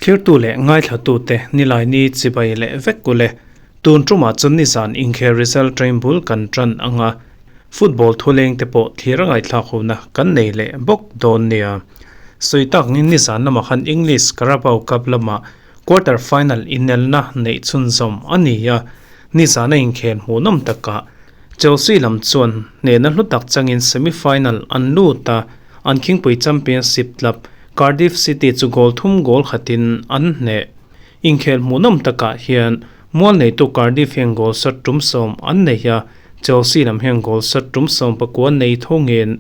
Thlirtu leh ngaithlatute Nilaini chibai leh vek ule. Tun tumah chuan nizan inkhel result train bul kan tan anga football thuleng te pawh thlir a ngaihthlak hona kan nei leh bawk dawn nia. Sawi tak ngin nizan lamah khan English Carabao Cup lamah quarter final inelna neih chhunzawm a ni a, nizana inkhel hmuhnawm takah Chelsea lam chuan hnehna hlu tak changin semi-final an lut a, an khingpui Championship club Cardiff City chu goal thum goal khatin an hneh. Inkhel hmuhnawm takah hian mual neitu Cardiff hian goal shot tum sawm an nei a, Chelsea lam hian goal shot tum sawm pakua nei thawngin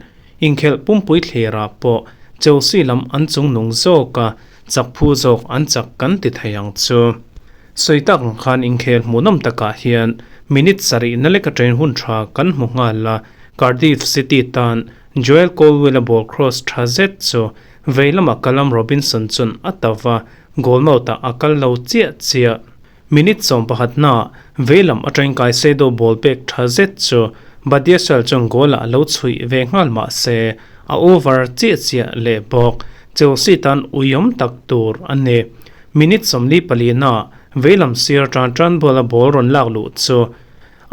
inkhelh pumpui thlirah pawh Chelsea lam an chungnung zawk a, chak phu zawk an chak kan ti thei ang chu. Sawi tak ang khan inkhel hmuhnawm takah hian minute sarih na leka train hun tha kan hmu nghal a, Cardiff City tan Joel Colwill-a ball cross tha zet chu vei lamah Callum Robinson chuan a ta va, goal mouth-ah a kal lo chiah chiah. Minute 11 hnaah vei lam atangin Caicedo ball pek tha zet chu Badiashile chuan goal-ah a lo chhuih ve nghal mah se a over chiah chiah leh bawk. Chelsea tan uiawm tak tur a ni. Minute 44 naah vei lam sir tan tan ball-a ball rawn lak luh chu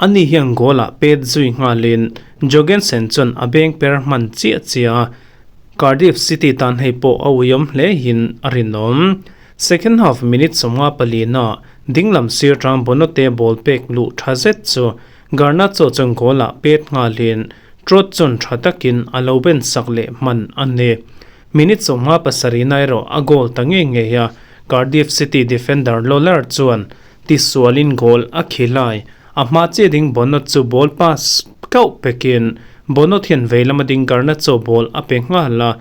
ani hian goal-ah pet zui nghalin Jorgensen chuan a beng per hman chiah chiah a, Cardiff City tan hei pawh a uiawm hle in a rinawm. Second half minute 54 naah dinglam sir tang Bonote ball pek luh tha zet chu Garnacho chuan goal-ah pet nghalin Trot chuan tha takin a lo ben sak leh hman a ni. Minute 57 na erawh a goal ta ngei ngei a, Cardiff City defender Lawler chuan tisualin goal a khilai. A hma chiah ding Bonot chu ball pass kauh pekin Bonot hian vei lama ding Garnacho ball a pe nghal a,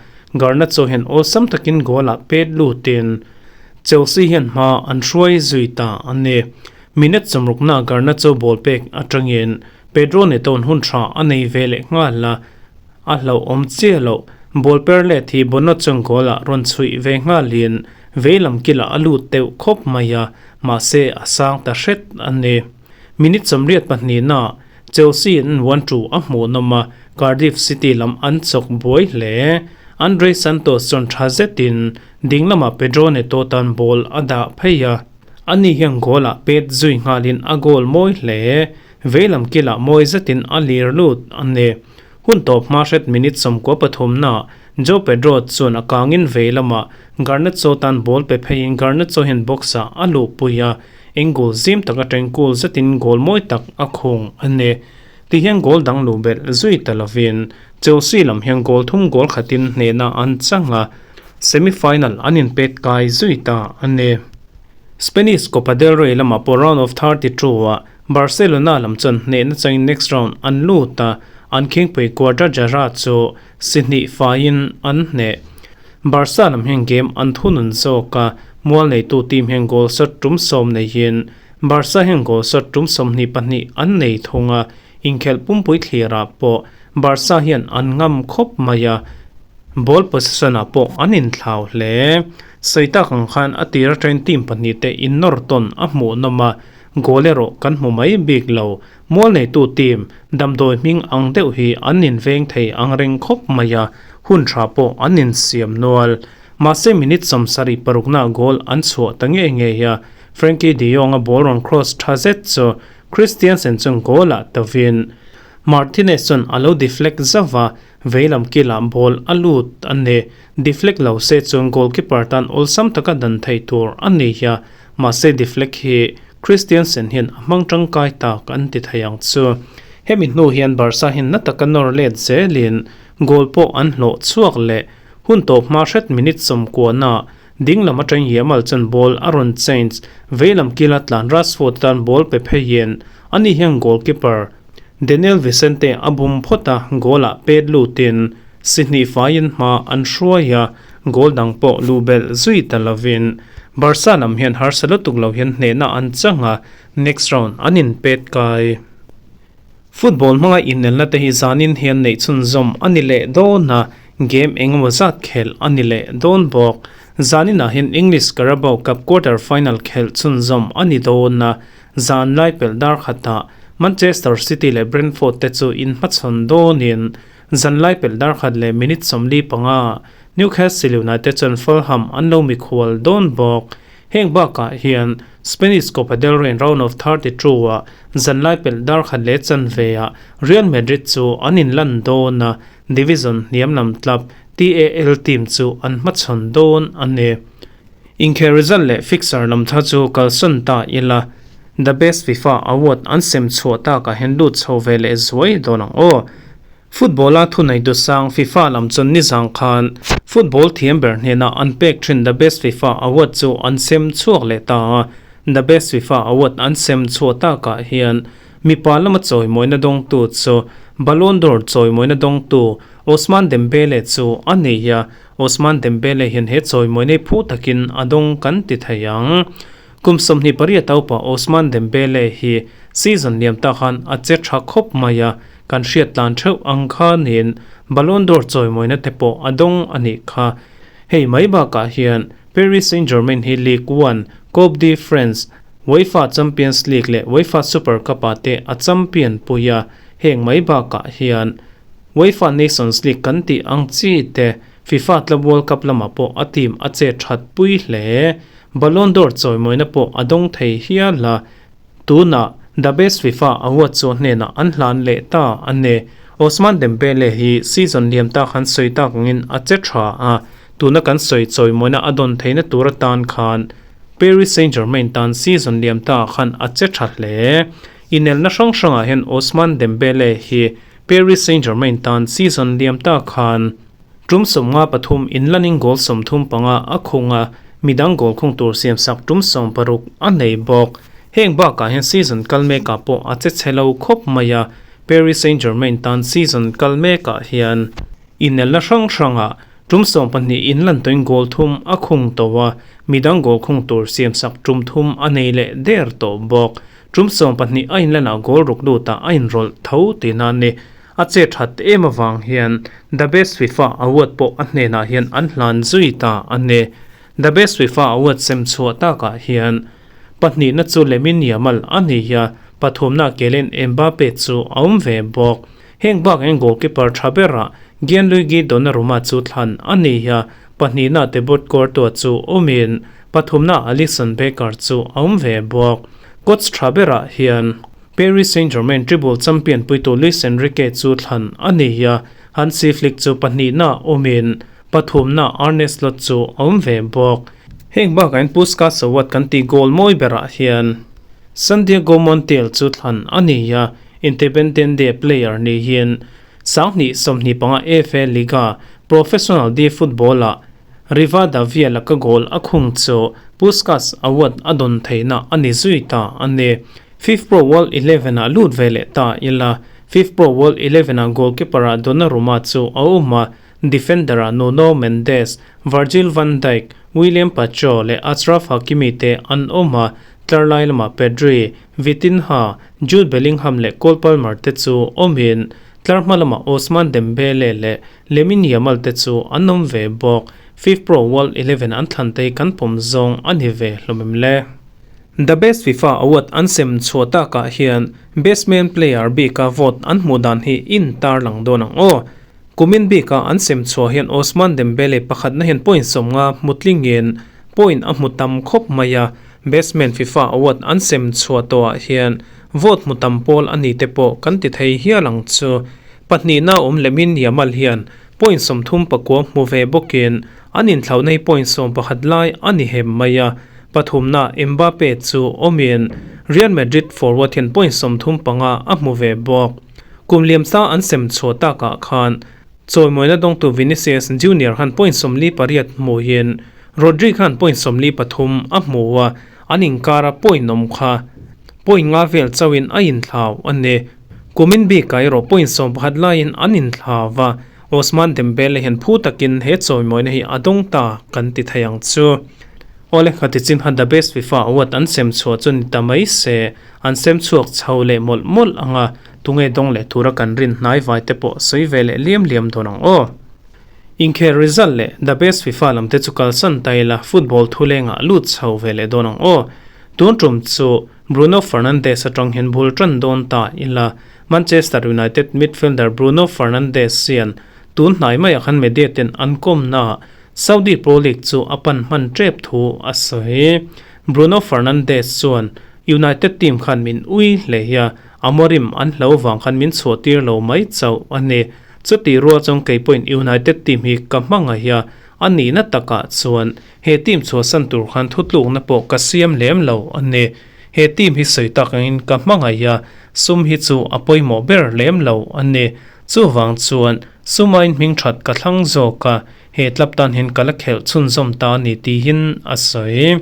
Garnacho hian awlsam takin goal ah pet lutin Chelsea hian hma an hruai zui ta a ni. Minute 60 na Garnacho ball pek atangin Pedro Neto-a'n hun tha a nei ve leh nghal a, a hlauhawm chiah loh. Ball per let hi Bonot chuan goal ah rawn chhuih ve nghalin vei lam kilah a lut deuh khawp mai a, mahse a sang ta hret a ni. Minute 82 naah Chelsea an one two a hmuhnawm a, Cardiff City lam an chawk buai hle. Andre Santos chuan tha zetin ding lamah Pedro Neto tan ball a dah phei a, ani hian goal ah pet zui nghalin a goal mawi hle. Vei lam kilah mawi zetin a lir lut a ni. Hun tawp hma hret minute 13 naah Joe Pedro chuan a kangin vei lamah Garnacho tan ball pe pheiin Garnacho hian box ah a luhpui a, eng goal zim taka tengkul zetin goal mawi tak a khung a ni. Tihian goal dang luh belh zui ta lovin Chelsea lam hian goal thum goal khatin hnehna an chang a, semi final an inpet kai zui ta a ni. Spanish Copa del Rey lamah pawh round of 32 ah Barcelona lam chuan hnehna changin next round an lut a, an khingpui Guadalajara chu si hnih faiin an hneh. Barca lam hian game an thunun zawk a, mual neitu team hian goal shot tum sawm neihin Barca hian goal shot tum 22 an nei thung a, inkhelh pumpui thlirah pawh Barca hian an ngam khawp mai a, ball possession ah pawh an inthlau hle. Sawi tak ang khan a tir atangin team pahnih te innawr tawn a hmuhnawm a, goal erawh kan hmu mai bik lo. Mual neitu team damdawi hming ang deuh hi an inveng thei ang reng khawp mai a, hun tha pawh an insiam nual. Mahse minute 76 na goal an chhuah ta ngei ngei a, Frenkie de Jong-a ball rawn cross tha zet chu Christiansen chuan goal ah tovin Martinez chuan a lo deflect zauh a, veilam kilah ball a lut a ni. Deflect lo se chuan goalkeeper tan awlsam taka dan theih tur a ni a, mahse deflect hi Christiansen hian a hmang tangkai tak an ti thei ang chu. Hemi hnu hian Barca hian na taka nawr let zelin goal pawh an hlawh chhuak leh hun tawp hma hret minute 90 naah ding lam atang Yamal chuan ball a rawn change veilam kila tlan Rashford tan ball pe pheiin ani hian goalkeeper Daniel Vicente a bum phawt a, goal ah pet lutin si hnih faiin hma an hruai a, goal dang pawh luh belh zui ta lovin Barca lam hian harsa lutuk lo hian hnehna an chang a, next round an inpet kai. Football hmanga inelna te hi zanin hian neih chhunzawm a ni leh dawn a, game engemaw zat khelh a ni leh dawn bawk. Zaninah hian English Carabao Cup quarter final khelh chhunzawm a ni dawn a, zan lai pelh dar khatah Manchester City leh Brentford te chu inhmachhawn dawnin. Zanlai pelh dar khat leh minute 45 ah Newcastle United chuan Fulham an lo mikhual dawn bawk. Heng bakah hian Spanish Copa del Rey round of 32 ah zanlai pelh dar khat leh chanve ah Real Madrid chu an inlan dawn a, division hniam lam club TAL team chu an hmachhawn dawn a ni. Inkhel result leh fixture lam tha chu kalsawn ta ila, The Best FIFA Award an sem chhuah takah hian lut chho ve leh zuai dawn ang aw. Football-a thuneitu sang FIFA lam chuan nizang khan football thiam ber hnena an pek thin The Best FIFA Award chu an sem chhuak leh ta a. The Best FIFA Award an sem chhuah takah hian mipa lama chawimawina dawngtu chu Ballon d'Or chawimawina dawngtu Ousmane Dembele chu a ni a. Ousmane Dembele hian he chawimawina hi phu takin a dawng kan ti thei ang. Kum 28 a upa Ousmane Dembele hi season liam ta khan a che tha khawp mai a, kan hriat tlan theuh ang khanin Ballon d'Or chawimawina te pawh a dawng a nih kha. Hei mai bakah hian Paris Saint-Germain hi Ligue 1, Coupe de France, UEFA Champions League leh UEFA Super Cup ah te a champion pui a, heng mai bakah hian UEFA Nations League kan tih ang chi te FIFA Club World Cup lamah pawh a team a che that pui hle. Ballon d'Or chawimawina pawh a dawng thei hial a, tunah The Best FIFA Award chu hnenah an hlan leh ta a ni. Ousmane Dembele hi season liam ta khan sawi tak angin a che tha a, tuna kan sawi chawimawina a dawn theihna tur atan khan Paris Saint-Germain tan season liam ta khan a che tha hle. Inelna hrang hrangah hian Ousmane Dembele hi Paris Saint-Germain tan season liam ta khan Tum 53 inlanin goal 35 a khung a, midang goal khung tur siamsak tum 60 a nei bawk. Heng bakah hian season kal mekah pawh a che chhe lo khawp mai a, Paris Saint-Germain tan season kal mekah hian inelna hrang hrangah tum 12 inlan tawhin goal thum a khung tawh a, midang goal khung tur siamsak tum thum a nei leh der tawh bawk. Tum 12 a inlanah goal ruk lutah a inrawlh tho tihna a ni. A che that em avang hian The Best FIFA Award pawh a hnenah hian an hlan zui ta a ni. The Best FIFA Award sem chhuah takah hian pahnihna chu Lamine Yamal a ni a, pathumna Kylian Mbappe chu a awm ve bawk. Heng bak hian goalkeeper tha berah Gianluigi Donnarumma chu thlan a ni a, pahnihna Thibaut Courtois chu awmin pathumna Alisson Becker chu a awm ve bawk. Coach tha berah hian Paris Saint-Germain treble champion puitu Luis Enrique chu thlan a ni a, Hansi Flick chu pahnihna awmin pathumna Arne Slot chu a awm ve bawk. Heng bakah hian Puskas Award kan tih goal mawi berah hian Santiago Montiel chu thlan a ni a, Independiente player niin 2025 AFA Liga Professional D Football-ah Rivadavia laka goal a khung chu Puskas Award a dawn theihna a ni zui ta a ni. FIFPro World Eleven ah lut ve leh ta ila, FIFPro World Eleven ah goalkeeper ah Donnarumma chu a awm a, defender ah Nuno Mendes, Virgil van Dijk, William Pacho leh Achraf Hakimi te an awm a, tlar lai lamah Pedri, Vitinha, Jude Bellingham leh Cole Palmer te chu awmin, tlar hma lamah Ousmane Dembele leh Lamine Yamal te chu an awm ve bawk. FIFPro World Eleven an thlan te hi kan pawm zawng a ni ve hlawm em le? The Best FIFA Award an sem chhuah takah hian Best Man Player bika vote an hmuh dan hi in tarlang dawn ang aw. Kumin bika an sem chhuah hian Ousmane Dembele pakhatna hian point 50 hmu tlingin point a hmu tam khawp mai a, Best Man FIFA Award an sem chhuah tawhah hian vote hmu tam pawl a ni te pawh kan ti thei hial ang chu. Pahnihna awm lemin Yamal hian point 39 hmu ve bawkin an inthlauhna hi point 11 lai a ni hem mai a, pathumna Mbappe chu awmin Real Madrid forward hian point 35 a hmu ve bawk. Kum liamsa an sem chhuah takah khan chawimawina dawngtu Vinicius Junior khan point 48 hmuhin Rodri khan point 43 a hmu a, an inkara point awm kha point nga vel chauhin a inthlau a ni. Kumin bikah erawh point 11 laiin an inthlau a, Ousmane Dembele hian phu takin he chawimawina hi a dawng ta kan ti thei ang chu. Awle khati chin kha The Best FIFA Award an sem chhuah chu ni ta mai se, an sem chhuak chho leh mawlh mawlh ang a, tunge dawng leh tura kan rin hnai vai te pawh sawi ve leh liam liam dawn ang aw. Inkhel result leh The Best FIFA lam te chu kalsan ta ila football thulengah lut chho ve leh dawn ang aw. Tun tum chu Bruno Fernandes atang hian bul tan dawn ta ila. Manchester United midfielder Bruno Fernandes hian tun hnai maiah khan media ten an kawmnaah Saudi Pro League chu a pan hman tep thu a sawi. Bruno Fernandes chuan, United team khan min ui hle hi a, Amorim an hlo vang khan min chhuah tir lo mai chauh a ni. Chutih rual chuan kei pawhin United team hi ka hmangaih a, a nihna takah chuan he team chhuahsan tur khan thutlukna pawh ka siam lem lo a ni. He team hi sawi tak angin ka hmangaih a, sum hi chu a pawimawh ber lem lo a ni. Chuvang chuan sumain hming that ka thlang zawk a, he club tan hian ka la khelh chhunzawm ta a ni tihin a sawi.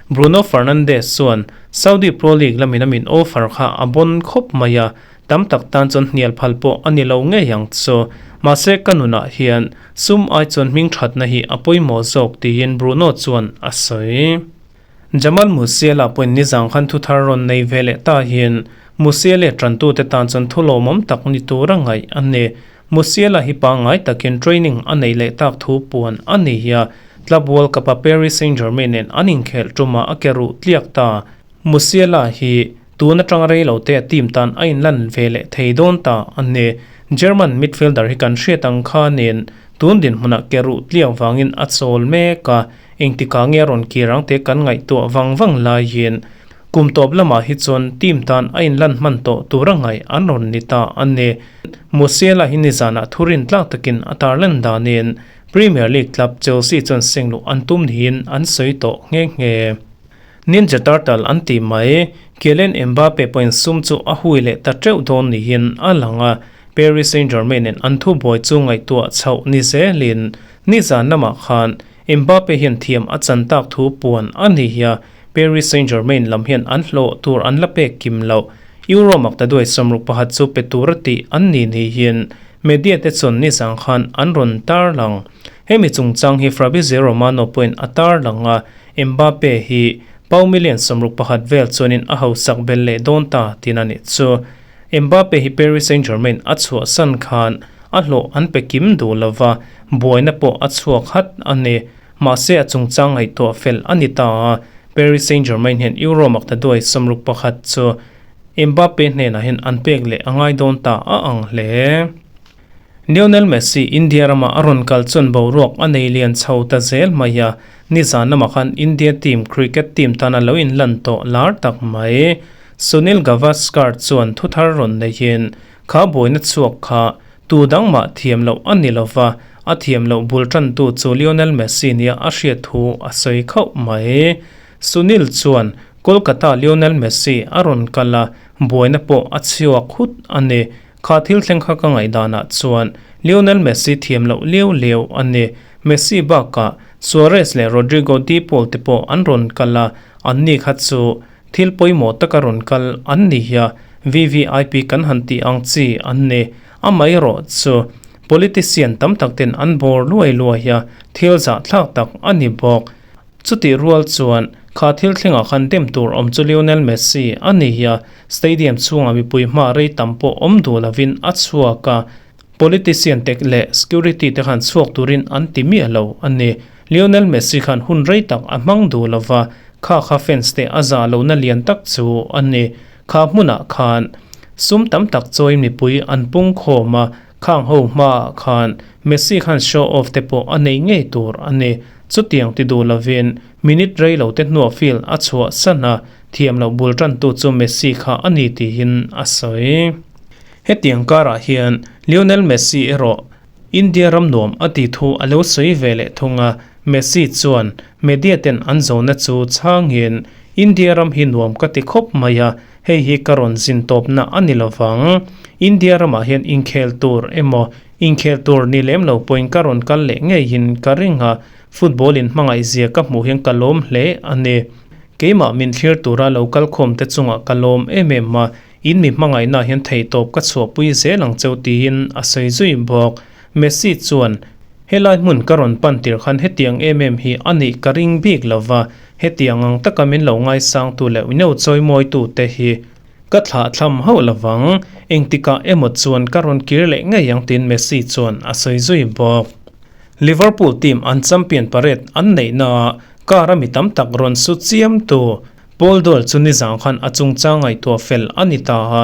Bruno Fernandes chuan Saudi Pro League lamin a min offer kha a bawn khawp mai a, tam tak tan chuan hnial phal pawh a ni lo ngei ang chu. Mahse ka nunah hian sum ai chuan hming thatna hi a pawimawh zawk tiin Bruno chuan a sawi. Jamal Musiala pawhin nizang khan thuthar rawn nei ve leh ta hian Musiala tantute tan chuan thu lawmawm tak ni tura ngaih a ni. Musiala hi pangngai takin training a nei leh tak thu puan a ni a, Club World Cup-a Paris Saint-Germain nen an inkhelh tumah a ke ruh tliak ta. Musiala hi tun atanga rei lo te a team tan a inlan ve leh thei dawn ta a ni. German midfielder hi kan hriat ang khanin tun dinhmunah ke ruh tliak vangin a chawl mek a. Engtikah nge a rawn kir ang tih kan ngaihtuah vang vang laiin kum tawp lamah hi chuan team tan a inlan hman tawh tur a ngaih an rawn ni ta a ni. Musiala hi nizanah thurin tlak takin a tarlan danin Premier League club Chelsea chuan sengluh an tum niin an sawi tawh nghe nghe. Ninja Turtle an tih mai, Kylian Mbappe pawhin sum chu a hui leh ta teuh dawn niin a lang a, Paris Saint-Germain in an thubuai chu ngaihtuah chhoh ni zelin nizan lamah khan Mbappe hian thiam a chan tak thu puan a ni hi a, Paris Saint-Germain lam hian an hlawh tur an la pek kim loh. Euro maktaduai 61 chu pe tur a tih an ni niin media te chuan nizan khan an rawn tarlang. Hemi chungchang hi Fabrizio Romano pawhin a tarlang a, Mbappe hi pau million 61 vel chuanin a hausak bel leh dawn ta tin a nih chu. Mbappe hi Paris Saint-Germain a chhuahsan khan a hlawh an pe kim duh lova, buaina pawh a chhuak hat a ni. Mahse a chungchang ngaihtuah fel a ni ta a, Paris Saint-Germain hian Euro maktaduai 61 chu Mbappe hnenah hian an pek leh a ngai dawn ta a ang hle. Lionel Messi India rama a rawn kal chuan boruak a nei lian chho ta zel mai a, nizan lamah khan India team cricket team tana lo inlan tawh lar tak mai. Sunil Gavaskar chuan thuthar rawn neihin kha buaina chhuak kha tu dang mah thiam loh a ni lova, a thiam loh bul tantu chu Lionel Messi nia a hriat thu a sawi khauh mai. Sunil chuan Kolkata Lionel Messi a rawn kal a, buaina pawh a chhuak hut a ni. Kha thil thleng kha ka ngaihdanah chuan Lionel Messi thiam loh liau liau a ni. Messi bakah Suarez leh Rodrigo De Paul te pawh an rawn kal a, anni kha chu thil pawimawh taka rawn kal an ni hi a, VVIP kan han tih ang chi an ni. Amaherawh chu politician tam tak ten an bawr luai luai a, thil zahthlak tak a ni bawk. Chutih rual chuan kha thil thlengah khan dem tur awm chu Lionel Messi a ni hi a, stadium chhungah mipui hma rei tam pawh awm duh lovin a chhuak a, politician te leh security te khan chhuak turin an ti miah lo a ni. Lionel Messi khan hun rei tak a hmang duh lova, kha kha fans te a zah lohna lian tak chu a ni. Kha hmunah khan sum tam tak chawi mipui an pung khawm a, Khang ho hmaah khan Messi khan show off te pawh a nei ngei tur a ni. Chutiang ti duh lovin minute rei lo te hnuah field a chhuah san a, thiam loh bul tantu chu Messi kha a ni tiin a sawi. Hetiang karah hian Lionel Messi erawh India ram nuam a tih thu a lo sawi ve leh thung a, Messi chuan media ten an zawhna chu chhangin India ram hi nuam ka ti khawp mai a, Hei hi ka rawn zin tawpna a ni lovang. India ramah hian inkhel tur emaw, inkhel tur ni lem lo pawhin ka rawn kal leh ngeiin ka ring a, football in hmangaihzia ka hmuh hian ka lawm hle a ni. Keimah min thlir tura lo kal khawm te chungah ka lawm em em a, in mi hmangaihnaah hian theihtawp ka chhuahpui zel ang cheu tiin a sawi zui bawk. Messi chuan, Helai hmun ka rawn pan tir khan hetiang em em hi a nih ka ring bik lova, Hetiang ang taka min lo ngaisangtu leh neu chawimawitu te hi ka thlah thlam hauh lovang, engtikah emaw chuan ka rawn kir leh ngei ang tiin Messi chuan a sawi zui bawk. Liverpool team an champion parade an neihnaah car a mi tam tak rawn su chiamtu Paul Doyle chu nizang khan a chungchang ngaihtuah fel a ni ta a.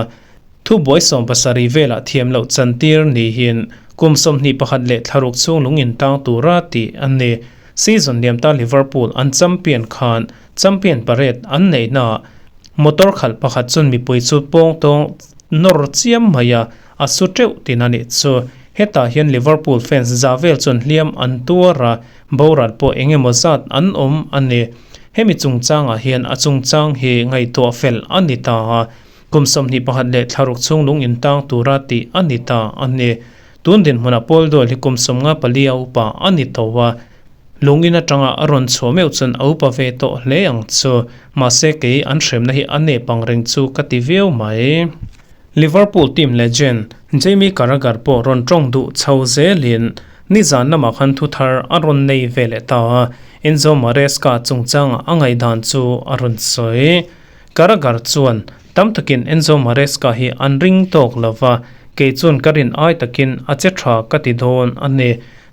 Thubuai 70 velah thiam loh chantir niin kum 21 leh thlaruk chhung lung in tang tura tih a ni. Season liam ta Liverpool an champion khan champion parade an neihnaah motor khalh pakhat chuan mipui chu pawng tawng nawr chiam mai a, a su teuh tin a nih chu. Hetah hian Liverpool fans za vel chuan hliam an tuar a, boral pawh eng emaw zat an awm a ni. Hemi chungchangah hian a chungchang hi ngaihtuah fel a ni ta a, kum 21 leh thlaruk chhung lung intang tura tih a ni ta a ni. Tun dinhmunah Paul Doyle hi kum 54 a upa a ni tawh a, lung in atanga a rawn chhuah meuh chuan a upa ve tawh hle ang chu. Mahse kei an hremna hi a nep ang reng chu ka ti viau mai. Liverpool team legend Jamie Carragher pawh rawn tawng duh chho zelin nizan lamah khan thu thar a rawn nei ve leh ta a, Enzo Maresca chungchanga a ngaihdan chu a rawn sawi. Carragher chuan, Tam takin Enzo Maresca hi an ring tawk lo va, kei chuan ka rin ai takin a che tha ka ti dawn a ni.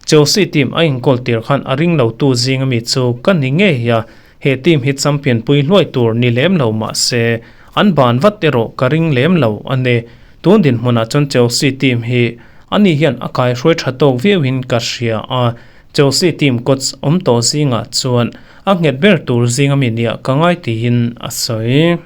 Chelsea team a inkawl tir khan a ring lotu zing ami chu ka ni ngei a, he team hi champion pui hluai tur ni lem lo mah se, an ban vat erawh ka ring lem lo a ni. Tun dinhmunah chuan Chelsea team hi ani hian a kaihruai tha tawk viauin ka hria a, Chelsea team coach awm tawh zingah chuan a nghet ber tur zing ami nia ka ngai tiin a sawi.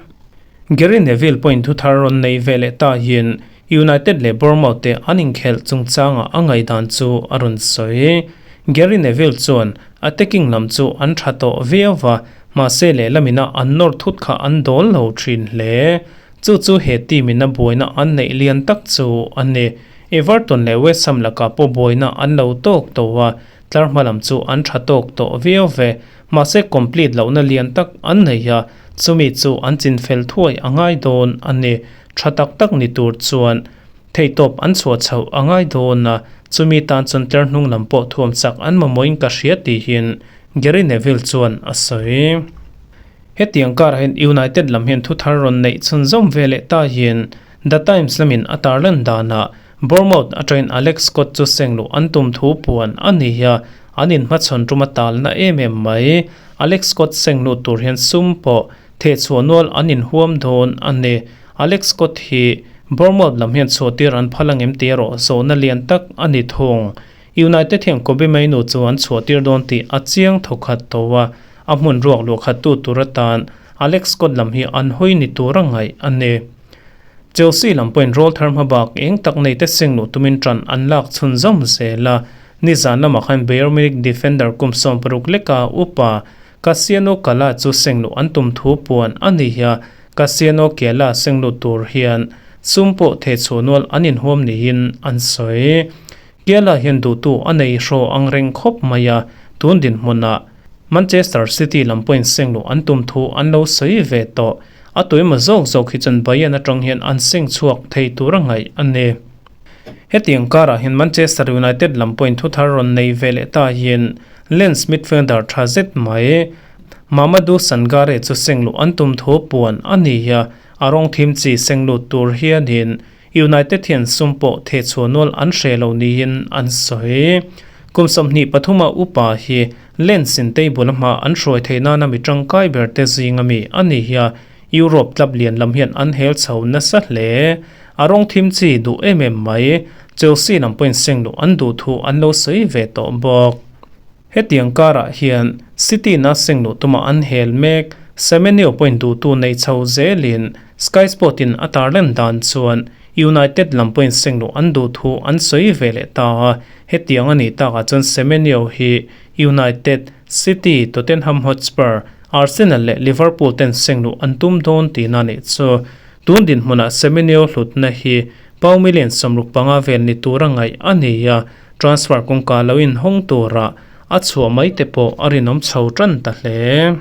Gary Neville pawhin thu thar rawn nei ve leh ta hian United leh Bournemouth te an inkhelh chungchangah a ngaihdan chu a rawn sawi. Gary Neville chuan attacking lam chu an tha tawh viau va, mahse lehlamina an nawr thut kha an dawl lo thin hle. Chu chu he team in a buaina an neih lian tak chu a ni. Everton leh West Ham lakah pawh buaina an lo tawk tawh a, tlar hma lam chu an tha tawk tawh viau ve. Mahse complete lohna lian tak an nei a, chumi chu an chinfel thuai a ngai dawn a ni. Tha tak tak ni tur chuan theihtawp an chhuah chhoh a ngai dawn a, chumi tan chuan tlar hnung lam pawh thuam chak an mamawhin ka hria tihin Gary Neville chuan a sawi. Hetiang karah hian United lam hian thuthar rawn neih chhunzawm ve leh ta hian The Times lamin a tarlan danah Bournemouth atangin Alex Scott chu seng luh an tum thu puan a ni a, an inhmachhawn tum a talna em em mai. Alex Scott seng lut tur hian sum pawh thehchhuah nual an inhuam dawn a ni. Alex Scott hi Bournemouth lam hian chhuahtir an phal angem tih erawh zawhna lian tak a ni thung. United hian Kobbie Mainoo chu an chhuahtir dawn tih a chiang thawkhat tawh a, a hmun ruak luah khat tu tur atan Alex Scott lam hi an hawi ni tur a ngaih a ni. Chelsea lam pawhin roll thar hma bak eng tak nei te seng luh tumin tan an lak chhunzawm zel a, nizan lamah khan Bayern Munich defender kum 60 leka upa Cassiano Cala chu seng luh an tum thu puan a ni a, Cassiano Cala seng lut tur hian sum pawh thehchhuah nual an inhuam niin an sawi. Kiala hian duhtu a nei hraw ang reng khawp mai a, tun dinhmunah Manchester City lam pawhin seng luh an tum thu an lo sawi ve tawh. A tuimaw zawk zawk hi chuan Bayern atang hian an seng chhuak thei tur a ngaih a ni. Hetiang karah hian Manchester United lam pawhin thu thar rawn nei ve leh ta hian Lens midfielder tha zet mai Mamadou Sangare chu seng luh an tum thu puan a ni a, a rawng thim chi seng lut tur hianin United hian sum pawh thehchhuah nual an hre lo niin an sawi. Kum 23 a upa hi Lens in table a hma an hruai theih nana mi tangkai ber te zing ami a ni hi a, Europe club lian lam hian an hel chho nasa hle. A rawng thim chi duh em em mai. Chelsea lam pawhin seng luh an duh thu an lo sawi ve tawh bawk. Hetiang karah hian City na seng luh tuma an hel mek. Semenyo pawhin duhtu nei chho zelin Sky Sport in a tarlan dan chuan United lam pawhin seng luh an duh thu an sawi ve leh ta a, hetiang a nih takah chuan Semenyo hi United, City, Tottenham Hotspur, Arsenal leh Liverpool ten seng luh an tum dawn tihna a nih chu. Tun dinhmunah Semenyo hlutna hi pound million 65 vel ni tura ngaih a ni a, transfer kawngka lo inhawng tura a chhuah mai te pawh a rinawm chho tan ta hle.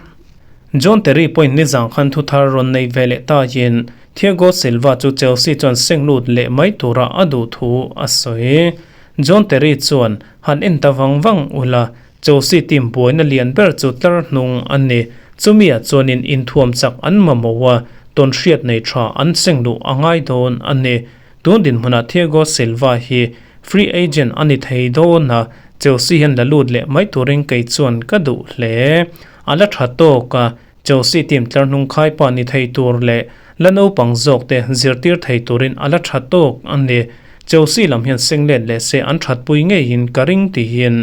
John Terry pawhin nizang khan thu thar rawn nei ve leh tahin Thiago Silva chu Chelsea chuan seng lut leh mai tura a duh thu a sawi. John Terry chuan han en ta vang vang ula, Chelsea team buaina lian ber chu tlar hnung a ni. Chumia chuanin inthuam chak an mamawh a, tawn hriat nei tha an seng luh a ngai dawn a ni. Tun dinhmunah Thiago Silva hi free agent a ni thei dawn a, Chelsea hian la lut leh mai turin kei chuan ka duh hle. A la tha tawk a, Chelsea team tlar hnung khai pa ni thei tur leh La naupang zawk te zirtir thei turin a la tha tawk a ni. Chelsea lam hian seng let leh se an thatpui ngeiin ka ring tihin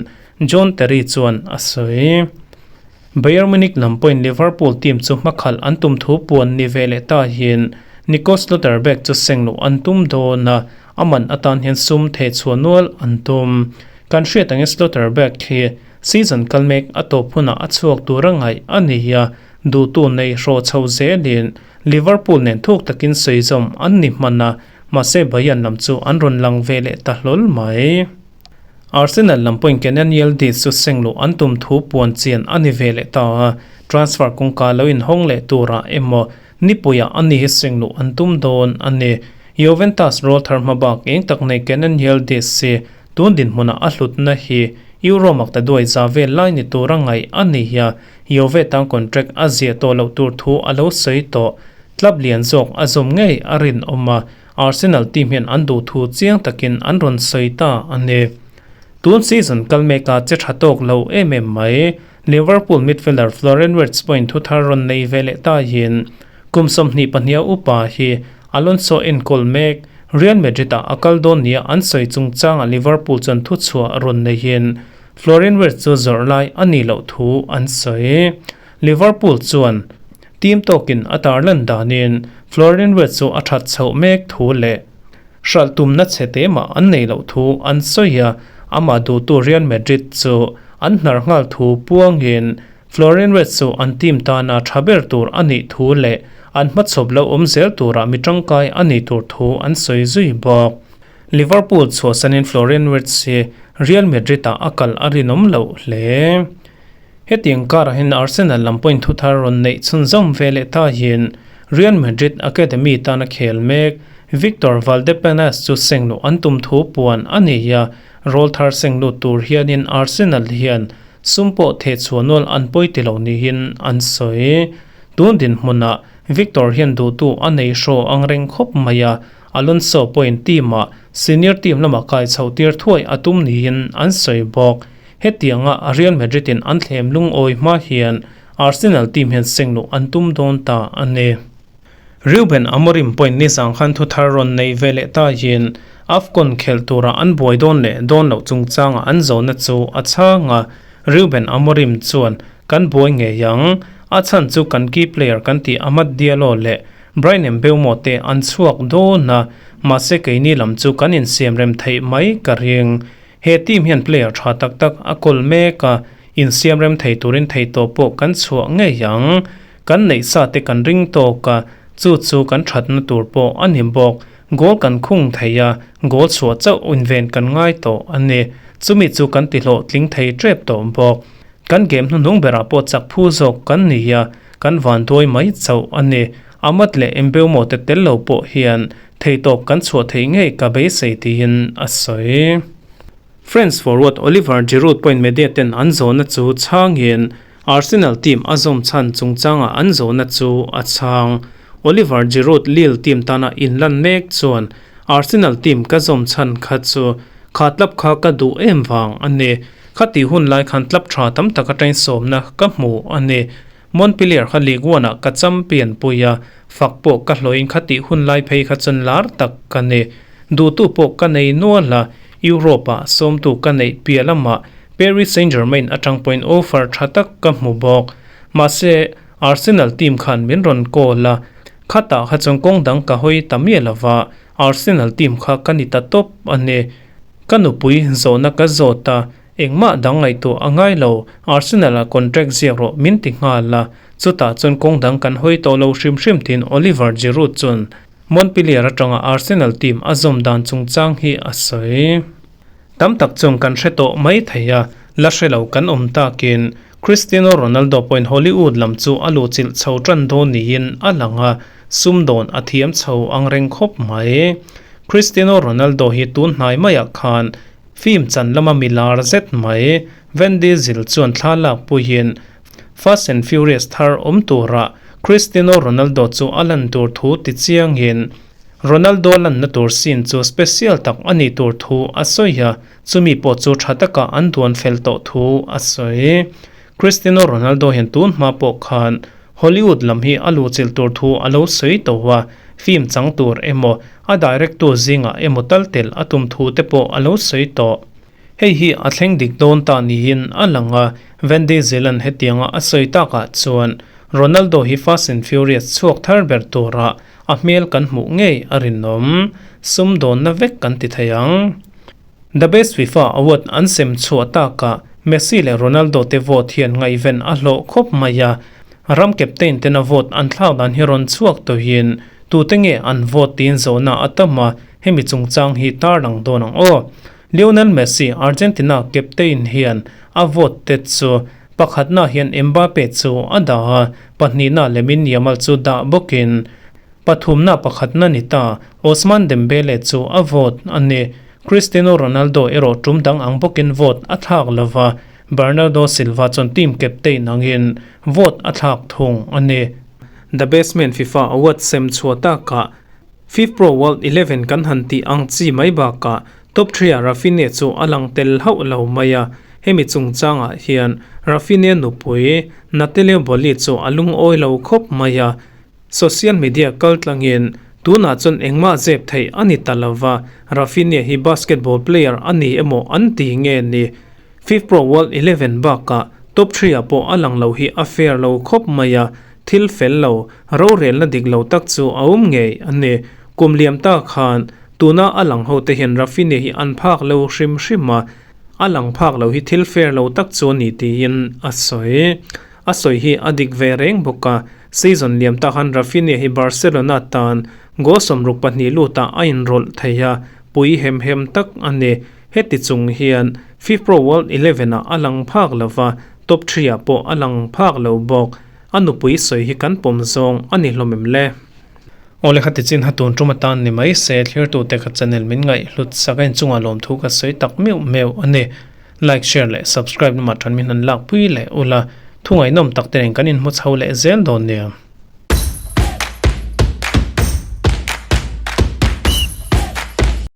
John Terry chuan a sawi. Bayern Munich lam pawhin Liverpool team chu hmakhalh an tum thu puan ni ve leh ta hian Nico Schlotterbeck chu seng loh an tum dawn a, a man atan hian sum theh chhuah nual an tum. Kan hriat angin Schlotterbeck hi season kal mek a tawp hunah a chhuak tur a ngaih a ni a, duhtu nei hrawh chho zelin Liverpool nen thuk takin sawi zawm an ni hman a, mahse Bayern lam chu an rawn lang ve leh ta hlawl mai. Arsenal lam pawhin Kenan Yildiz chu seng luh an tum thu puan chian a ni ve leh ta a, transfer kawngka lo inhawng leh turah emaw nipuiah a ni hi seng luh an tum dawn a ni. Juventus rawlthar hmabak eng tak nei Kenan Yildiz hi tun dinhmunah a hlutna hi Euro makta duai za vel lai ni tura ngaih a ni a, Juve tan contract a ziah tawh loh tur thu a lo sawi tawh. Club lian zawk a zawm ngei a rinawm a. Arsenal team hian an duh thu chiang takin an rawn sawi ta a ni. Tun season kal meka che tha tawk lo em em mai. Liverpool midfielder Florian Wirtz pawhin thu thar rawn nei ve leh ta hian kum 22 a upa hi Alonso enkawl mek Real Madrid-ah a kal dawn nia an sawi chungchangah Liverpool chuan thuchhuah rawn neihin Florian Wirtz chu zawrh lai a nih loh thu an sawi. Liverpool chuan team tawkin a tarlan danin Florian Wirtz chu a that chhoh mek thu leh hralh tumna chhe te mah an nei loh thu an sawi a, amah duhtu Real Madrid chu an hnar nghal thu puangin Florian Wirtz chu an team tana tha ber tur a nih thu leh an hmachhawp lo awm zel turah mi tangkai a nih tur thu an sawi zui bawk. Liverpool chhuahsanin Florian Wirtz hi Real Madrid-ah a kal a rinawm loh hle. Hetiang karah hian Arsenal lam pawhin thu thar rawn neih chhunzawm ve leh ta hian Real Madrid Academy tana khel mek Victor Valdepenas chu seng luh an tum thu puan a ni a, rawl thar seng lut tur hianin Arsenal hian sum pawh theh chhuah nual an pawi ti lo niin an sawi. Tun dinhmunah Victor hian duhtu a nei hraw ang reng khawp mai a, Alonso pawhin team-ah senior team lamah kai chhoh tir thuai a tum niin an sawi bawk. Hetianga Real Madrid in an thlem lungawi hma hian Arsenal team hian seng luh an tum dawn ta a ni. Ruben Amorim pawhin nizang khan thu thar rawn nei ve leh ta hian AFCON khelh tura an buai dawn leh dawn loh chungchanga an zawhna chu a chhang a, Ruben Amorim chuan kan buai ngei ang, a chhan chu kan key player kan tih Amad Diallo leh Bryan Mbeumo te an chhuak dawn a, mahse keini lam chu kan insiamrem theih mai ka ring. He team hian player tha tak tak a kawl mek a, insiam rem thei turin theihtawp pawh kan chhuah ngei ang. Kan neih sa te kan ring tawk a, chu chu kan thatna tur pawh a ni bawk. Goal kan khung thei a, goal chhuah chauh inven kan ngai tawh a ni. Chumi chu kan ti hlawhtling thei tep tawh bawk. Kan game hnuhnung berah pawh chak phu zawk kan ni a, kan vanduai mai chauh a ni. Amad leh Mbeumo te tel lo pawh hian Theihtawp kan chhuah theih ngei ka beisei tiin a sawi. France forward Oliver Giroud pawhin media ten an zawhna chu chhangin Arsenal team a zawm chhan chungchangah an zawhna chu a chhang. Oliver Giroud Lille team tana inlan mek chuan Arsenal team ka zawm chhan kha chu kha club kha ka duh em vang a ni. Khatih hun lai khan club tha tam tak atangin sawmna ka hmu a ni. Montpellier kha Ligue One ah ka champion pui a, fak pawh ka hlawhin kha tih hun lai phei kha chuan lar tak ka ni. Duhtu pawh ka nei nual a, Europe ah sawmtu ka neih piah lamah Paris Saint-Germain atang pawhin offer tha tak ka hmu bawk. Mahse, Arsenal team khan min rawn call a, khatah kha chuan kawng dang ka hawi ta miah lova, Arsenal team kha ka ni ta tawp a ni. Ka nupui zawhna ka zawt a, Engmah dang ngaihtuah a ngai lo, Arsenal ah contract ziak rawh min ti nghal a, chutah chuan kawng dang kan hawi tawh lo hrim hrim tiin Oliver Giroud chuan Montpellier atanga Arsenal team a zawm dan chungchang hi a sawi. Tam tak chuan kan hre tawh mai thei a, la hre lo kan awm takin Cristiano Ronaldo pawhin Hollywood lam chu a luhchilh chho tan dawn niin a lang a, sumdawn a thiam chho ang reng khawp mai. Cristiano Ronaldo hi tun hnai maiah khan Film chan lama mi lar zet mai, Vin Diesel chuan thla lak puiin Fast and Furious thar awm turah Cristiano Ronaldo chu a lan tur thu ti chiangin Ronaldo lanna tur scene chu special tak a nih tur thu a sawi a, chumi pawh chu tha taka an duan fel tawh thu a sawi. Cristiano Ronaldo hian tun hma pawh khan. Hollywood lam hi a luhchilh tur thu a lo sawi tawh a, film chang tur emaw, a direct tu zingah emaw tal tel a tum thu te pawh a lo sawi tawh. Hei hi a thleng dik dawn ta niin a lang a, Van Diesel-a'n hetianga a sawi takah chuan Ronaldo hi Fast and Furious chhuak thar ber tura a hmel kan hmuh ngei a rinawm. Sumdawnna vek kan ti thei ang. The Best FIFA Award an sem chhuah takah Messi leh Ronaldo te vote hian ngaihven a hlawh khawp mai a, ram captain tena vote an thlak dan hi rawn chhuak tawhin tute nge an vote tiin zawhna a tam a, hemi chungchang hi tarlang dawn ang aw. Lionel Messi, Argentina captain hian a vote te chu pakhatna hian Mbappe chu a dah a, pahnihna Lamine Yamal chu dah bawkin Pathumna pakhatna ni ta, Ousmane Dembele chu a vote a ni. Cristiano Ronaldo erawh tum dang ang bawkin vote a thlak lo va, Bernardo Silva chuan team captain angin vote a thlak thung a ni. The Best Man FIFA Award sem chhuah takah FIFPro World 11 kan han tih ang chi mai bakah Top threeah Raphinha chu a lang tel hauh lo mai a, hemi chungchangah hian Raphinha nupui Natalia Boly chu a lungawi lo khawp mai a, Social media kal tlangin tunah chuan engmah zep theih a ni ta lova, Raphinha hi basketball player a ni emaw an ti nge ni? FIFPro World 11 bakah top threeah pawh a lang lo hi a fair lo khawp mai a, thil fel lo, rorelna dik lo tak chu a awm ngei a ni. Kum liam ta khan tuna a lang ho te hian Raphinha hi an phak lo hrim hrim a, a lang phak lo hi thil fair lo tak chu a ni tiin a sawi. A sawi hi a dik ve reng bawk a, Season liam ta khan Raphinha hi Barcelona tan goal 62 lutah a inrawlh thei a, pui hem hem tak a ni. Heti chung hian FIFPro World 11 ah a lang phak lo va, top threeah pawh a lang phak lo bawk. A nupui sawi hi kan pawm zawng a ni hlawm em le? Awle kha tichin ha tun tum atan ni mai se, thlirtute ka channel min ngaih hlut sak a inchungah lawmthu ka sawi tak meuh meuh a ni. Like, share leh subscribe lamah tan min han lakpui leh ula, thu ngaihnawm tak te nen kan inhmu chho leh zel dawn nia.